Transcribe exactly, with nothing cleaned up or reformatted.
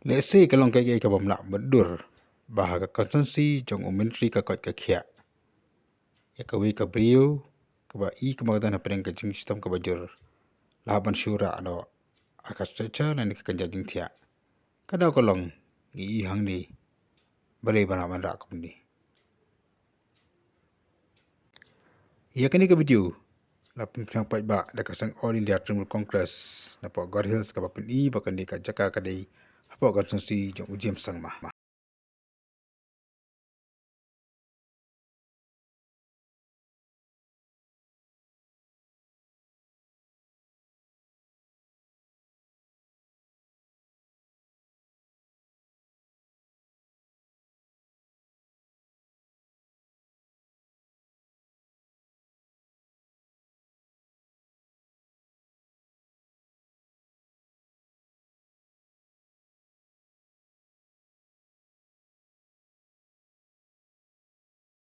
Lehse ka long kaei kaei kaba ym lah ban dur ba ha ka constituency jong u Myntri ka koit ka khiah ïa kawei ka briew kaba i ka mawdan hapdeng ka jingshitom kaba jur la ban shu rah noh ha ka stretcher lane ka kynja jingthiah. Ka daw ka long ngi i hangne balei ba lah ban rah kumne. Ïa kane ka video la pynphriang paidbah da ka seng All India Trinamool Congress napoh Garo Hills kaba pyni ba kane ka jaka ka dei hapoh constituency jong u James Sangma.